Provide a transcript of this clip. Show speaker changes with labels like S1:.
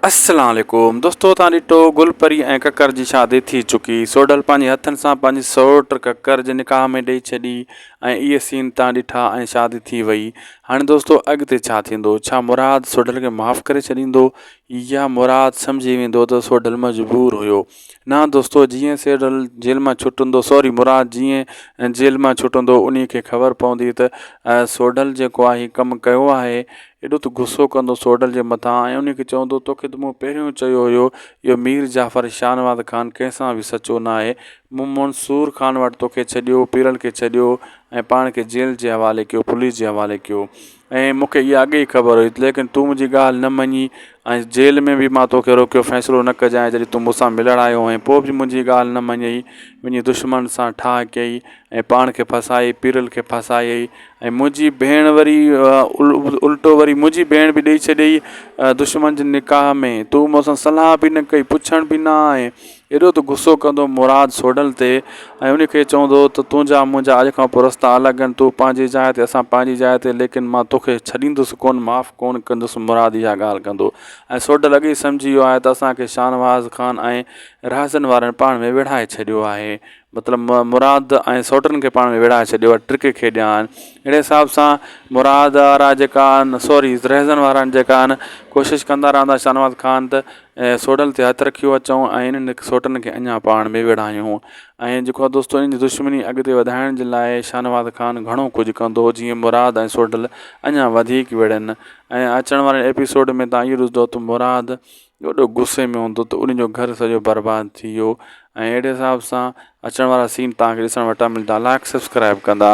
S1: السلام عليڪم دوستو تان ڏٺو گل پري ۽ ڪڪر جي شادي ٿي چڪي سوڍل پنهنجي هٿن سان پنهنجي سئوٽ ڪڪر جي نڪاح ۾ ڏئي ڇڏي ۽ اهي سين تان ڏٺا ۽ شادي ٿي وئي هاڻي دوستو اڳتي ڇا ٿيندو ڇا مراد سوڍل کي معاف ڪري ڇڏيندو يا مراد سمجهي ويندو ته سوڍل مجبور هيو نه دوستو جيئن سوڍل جيل مان ڇٽندو سوري مراد جيئن جيل مان ڇٽندو انهي کي خبر پوندي ته سوڍل جيڪو آهي ڪم ڪيو آهي ايڏو ته غصو ڪندو سوڍل جي مٿان ۽ انهي کي چوندو توکي ته مون پهريون چيو هيو اهو مير جعفر شاهنواز خان ڪنهن سان به سچو ناهي مون منصور خان وٽ توکي ڇڏيو پيرل کي ڇڏيو ۽ پاڻ کي جيل جي حوالي ڪيو پوليس جي حوالي ڪيو ۽ مون کي اها اڳي ئي خبر هئي ليڪن تون منهنجي ڳالهه نه مڃي ۽ جيل ۾ به مان توکي روڪيو فيصلو نه ڪجانء جڏهن تون مون سان ملڻ آيو هئين پوء به منهنجي ڳالهه نه مڃيئي وڃي دشمن سان ٺاهه ڪيئي ۽ پاڻ کي ڦاسائي پيرل کي ڦاسايئي ۽ منهنجي ڀيڻ وري الٽو وري منهنجي ڀيڻ به ڏئي ڇڏيئي دشمن جي نڪاح ۾ تو مون سان صلاح به نه ڪئي پڇڻ به نه آئين ايڏو ته غصو ڪندو مراد سوڍل تي ۽ ان کي چوندو ته تنهنجا منهنجا اڄ کان پوء رستا الڳ آهن تون پنهنجي جاء تي اسان پنهنجي جاء تي ليڪن مان توکي ڇڏيندس ڪونه معاف ڪونه ڪندس مراد اها ڳالهه ڪندو ۽ سوڍل اڳ ئي سمجهي ويو آهي ته اسان کي شاهنواز خان ۽ رهزن وارن پاڻ ۾ وڙهائي ڇڏيو آهي مطلب مراد ۽ سوڍن کي پاڻ ۾ وڙهائي ڇڏيو آهي ٽرڪ کيڏيا آهن اهڙي حساب سان مراد وارا جيڪا آهن سوري رهزن وارا جيڪا آهن ڪوشش ڪندا رهندا شاهنواز خان ته ۽ سوڍل تي هٿ رکيو اچون ۽ انهن سوٽن کي اڃا پاڻ ۾ وڙهايون ۽ جيڪو آهي دوستو انهن جي دشمني اڳتي وڌائڻ جي لاء شاهنواز خان گهڻو ڪجهه ڪندو جيئن مراد ۽ سوڍل اڃا وڌيڪ وڙهن ۽ اچڻ واري ايپيسوڊ ۾ تان اهو ڏسندو ته مراد وڏو غصي ۾ هوندو ته ان جو گهر سڄو برباد ٿي ويو ۽ اهڙي حساب سان اچڻ وارا سين توهان کي ڏسڻ وٽان ملندا لائڪ سبسڪرائب ڪندا.